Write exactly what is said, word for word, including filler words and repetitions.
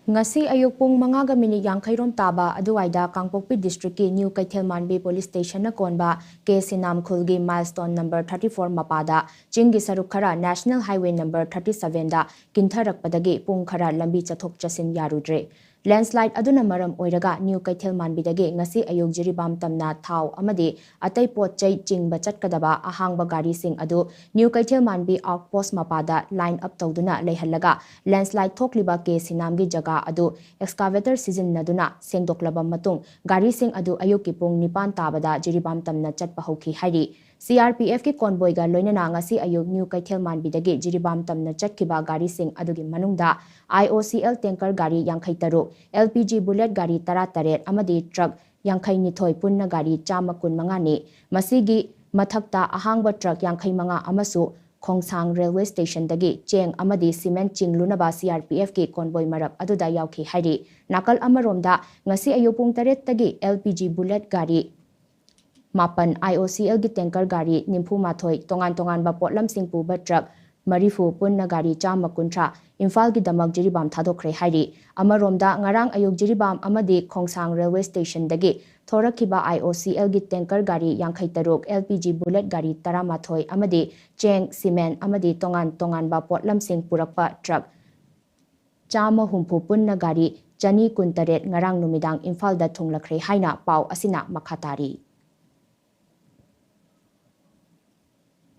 ꯉꯁꯤ ꯑꯌꯨꯛ ꯄꯨꯡ ꯃꯉꯥꯒ ꯃꯤꯅꯤꯠ ꯌꯥꯡꯈꯩ ꯔꯣꯝ ꯇꯥꯕ ꯑꯗꯨꯋꯥꯏꯗ ꯀꯥꯡꯄꯣꯛꯄꯤ ꯗꯤꯁꯇ꯭ꯔꯤꯛꯀꯤ ꯅ꯭ꯌꯨ ꯀꯩꯊꯦꯜ ꯃꯥꯟꯕꯤ ꯄꯨꯂꯤꯁ ꯁ꯭ꯇꯦꯁꯟꯅ ꯀꯣꯟꯕ ꯀꯦ ꯁꯤꯅꯥꯝ ꯈꯨꯜꯒꯤ ꯃꯥꯏꯜꯁ꯭ꯇꯣꯟ ꯅꯝꯕꯔ ꯊꯥꯔꯇꯤ ꯐꯣꯔ ꯃꯄꯥꯗ ꯆꯤꯡꯒꯤ ꯁꯔꯨꯛ ꯈꯔ ꯅꯦꯁꯅꯦꯜ ꯍꯥꯏꯋꯦ ꯅꯝꯕꯔ ꯊꯥꯔꯇꯤ ꯁꯚꯦꯟꯗ ꯀꯤꯟꯊꯔꯛꯄꯗꯒꯤ ꯄꯨꯡ ꯈꯔ ꯂꯝꯕꯤ ꯆꯠꯊꯣꯛ ꯆꯠꯁꯤꯟ ꯌꯥꯔꯨꯗ꯭ꯔꯦ꯫ ꯂꯦꯟꯁ꯭ꯂꯥꯏꯗ ꯑꯗꯨꯅ ꯃꯔꯝ ꯑꯣꯏꯔꯒ ꯅ꯭ꯌꯨ ꯀꯩꯊꯦꯜ ꯃꯥꯟꯕꯤꯗꯒꯤ ꯉꯁꯤ ꯑꯌꯨꯛ ꯖꯤꯔꯤꯕꯥꯝ ꯇꯝꯅ ꯊꯥꯎ ꯑꯃꯗꯤ ꯑꯇꯩ ꯄꯣꯠ ꯆꯩ ꯆꯤꯡꯕ ꯆꯠꯀꯗꯕ ꯑꯍꯥꯡꯕ ꯒꯥꯔꯤꯁꯤꯡ ꯑꯗꯨ ꯅ꯭ꯌꯨ ꯀꯩꯊꯦꯜ ꯃꯥꯟꯕꯤ ꯑꯥꯎꯠꯄꯣꯁ꯭ꯠ ꯃꯄꯥꯗ ꯂꯥꯏꯟ ꯑꯞ ꯇꯧꯗꯨꯅ ꯂꯩꯍꯜꯂꯒ ꯂꯦꯟꯁ꯭ꯂꯥꯏꯗ ꯊꯣꯛꯂꯤꯕ ꯀꯦ ꯁꯤꯅꯥꯝꯒꯤ ꯖꯒꯥ ꯑꯗꯨ ꯑꯦꯛꯁꯀꯥꯚꯦꯇꯔ ꯁꯤꯖꯤꯟꯅꯗꯨꯅ ꯁꯦꯡꯗꯣꯛꯂꯕ ꯃꯇꯨꯡ ꯒꯥꯔꯤꯁꯤꯡ ꯑꯗꯨ ꯑꯌꯨꯛꯀꯤ ꯄꯨꯡ ꯅꯤꯄꯥꯟ ꯇꯥꯕꯗ ꯖꯤꯔꯤꯕꯥꯝ ꯇꯝꯅ ꯆꯠꯄ ꯍꯧꯈꯤ ꯍꯥꯏꯔꯤ꯫ ꯁꯤ ꯑꯥꯔ ꯄꯤ ꯑꯦꯐꯀꯤ ꯀꯣꯟꯕꯣꯏꯒ ꯂꯣꯏꯅꯅ ꯉꯁꯤ ꯑꯌꯨꯛ ꯅ꯭ꯌꯨ ꯀꯩꯊꯦꯜ ꯃꯥꯟꯕꯤꯗꯒꯤ ꯖꯤꯔꯤꯕꯥꯝ ꯇꯝꯅ ꯆꯠꯈꯤꯕ ꯒꯥꯔꯤꯁꯤꯡ ꯑꯗꯨꯒꯤ ꯃꯅꯨꯡꯗ I O C L tanker ꯒꯥꯔꯤ ꯌꯥꯡꯈꯩ ꯇꯔꯨꯛ, ꯑꯦꯜ ꯄꯤ ꯖꯤ ꯕꯨꯂꯦꯠ ꯒꯥꯔꯤ ꯇꯔꯥ ꯇꯔꯦꯠ ꯑꯃꯗꯤ ꯇ꯭ꯔꯛ ꯌꯥꯡꯈꯩ ꯅꯤꯊꯣꯏ ꯄꯨꯟꯅ ꯒꯥꯔꯤ ꯆꯥꯝꯃ ꯀꯨꯟ ꯃꯉꯥꯅꯤ꯫ ꯃꯁꯤꯒꯤ ꯃꯊꯛꯇ ꯑꯍꯥꯡꯕ ꯇ꯭ꯔꯛ ꯌꯥꯡꯈꯩ ꯃꯉꯥ ꯑꯃꯁꯨ ꯈꯣꯡꯁꯥꯡ ꯔꯦꯜꯋꯦ ꯁ꯭ꯇꯦꯁꯟꯗꯒꯤ ꯆꯦꯡ ꯑꯃꯗꯤ ꯁꯤꯃꯦꯟꯠ ꯆꯤꯡꯂꯨꯅꯕ ꯁꯤ ꯑꯥꯔ ꯄꯤ ꯑꯦꯐꯀꯤ ꯀꯣꯟꯕꯣꯏ ꯃꯔꯛ ꯑꯗꯨꯗ ꯌꯥꯎꯈꯤ ꯍꯥꯏꯔꯤ꯫ ꯅꯥꯀꯜ ꯑꯃꯔꯣꯝꯗ ꯉꯁꯤ ꯑꯌꯨꯛ ꯄꯨꯡ ꯇꯔꯦꯠꯇꯒꯤ ꯑꯦꯜ ꯄꯤ ꯖꯤ ꯕꯨꯂꯦꯠ ꯒꯥꯔꯤ ꯃꯥꯄꯟ, ꯑꯥꯏ ꯑꯣ ꯁꯤ ꯑꯦꯜꯒꯤ ꯇꯦꯡꯀꯔ ꯒꯥꯔꯤ ꯅꯤꯐꯨ ꯃꯥꯊꯣꯏ, ꯇꯣꯉꯥꯟ ꯇꯣꯉꯥꯟꯕ ꯄꯣꯠꯂꯝꯁꯤꯡ ꯄꯨꯕ ꯇ꯭ꯔꯛ ꯃꯔꯤꯐꯨ ꯄꯨꯟꯅ ꯒꯥꯔꯤ ꯆꯥꯝꯃ ꯀꯨꯟꯊ꯭ꯔꯥ ꯏꯝꯐꯥꯜꯒꯤꯗꯃꯛ ꯖꯤꯔꯤꯕꯥꯝ ꯊꯥꯗꯣꯛꯈ꯭ꯔꯦ ꯍꯥꯏꯔꯤ꯫ ꯑꯃꯔꯣꯝꯗ ꯉꯔꯥꯡ ꯑꯌꯨꯛ ꯖꯤꯔꯤꯕꯥꯝ ꯑꯃꯗꯤ ꯈꯣꯡꯁꯥꯡ ꯔꯦꯜꯋꯦ ꯁ꯭ꯇꯦꯁꯟꯗꯒꯤ ꯊꯣꯔꯛꯈꯤꯕ ꯑꯥꯏ ꯑꯣ ꯁꯤ ꯑꯦꯜꯒꯤ ꯇꯦꯡꯀꯔ ꯒꯥꯔꯤ ꯌꯥꯡꯈꯩ ꯇꯔꯨꯛ, ꯑꯦꯜ ꯄꯤ ꯖꯤ ꯕꯨꯂꯦꯠ ꯒꯥꯔꯤ ꯇꯔꯥꯃꯥꯊꯣꯏ ꯑꯃꯗꯤ ꯆꯦꯡ, ꯁꯤꯃꯦꯟꯠ ꯑꯃꯗꯤ ꯇꯣꯉꯥꯟ ꯇꯣꯉꯥꯟꯕ ꯄꯣꯠꯂꯝꯁꯤꯡ ꯄꯨꯔꯛꯄ ꯇ꯭ꯔꯛ ꯆꯥꯝꯃ ꯍꯨꯝꯐꯨ ꯄꯨꯟꯅ ꯒꯥꯔꯤ ꯆꯅꯤ ꯀꯨꯟꯇꯔꯦꯠ ꯉꯔꯥꯡ ꯅꯨꯃꯤꯗꯥꯡ ꯏꯝꯐꯥꯜꯗ ꯊꯨꯡꯂꯈ꯭ꯔꯦ ꯍꯥꯏꯅ ꯄꯥꯎ ꯑꯁꯤꯅ ꯃꯈꯥ ꯇꯥꯔꯤ꯫